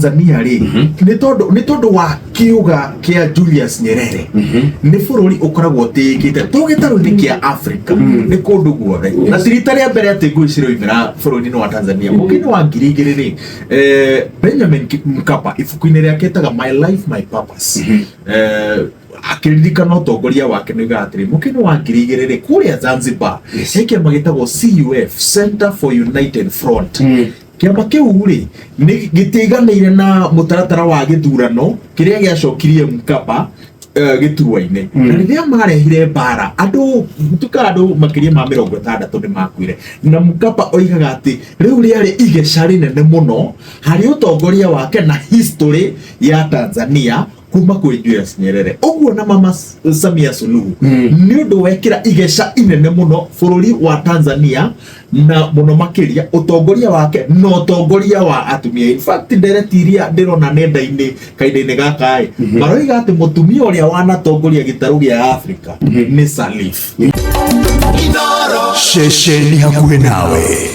Tanzania rĩ, nĩ tondũ wa kiuga kĩa Julius Nyerere, nĩ bũrũri ũkoragwo ũtĩĩkĩte to gĩtarũ-inĩ kĩa Africa, nĩ kũndũ guothe. Na ti rita rĩa mbere atĩ ngũĩ ciroimĩra bũrũri-inĩ wa Tanzania. Mwaka-inĩ wa 2000 rĩ, Benjamin Mkapa ibuku-inĩ rĩake ĩtaga My Life My Purpose, akĩririkana ũtongoria wake nĩ oigaga atĩrĩ, mwaka-inĩ wa 2000 rĩ, kũrĩa Zanzibar he kĩama gĩtagwo CUF, Center for United Front. Kĩama kĩu rĩ, nĩ gĩtiaiganĩire na mũtaratara wa gĩthurano kĩrĩa gĩacokirie Mkapa gĩturwa-inĩ. Na rĩrĩa marehire mbara, andũ tuka andũ makĩria ma 60 nĩ makuire. Na Mkapa oigaga atĩ rĩu rĩarĩ igeca rĩnene mũno harĩ ũtongoria wake na history ya Tanzania kuma kwĩ Julius Nyerere. Ũguo na Mama Samia Suluhu nĩ ũndũ wekĩra igeca inene mũno bũrũri wa Tanzania, na mũno makĩria ũtongoria wake na ũtongoria wa atumia. In fact, ndereti iria ndĩrona nenda-inĩ kahinda-inĩ gaka ĩ, maroiga atĩ mũtumia ũrĩa wanatongoria gĩtarũ gĩa Afrika nĩ Salif. Ceceni hakuhĩ nawe.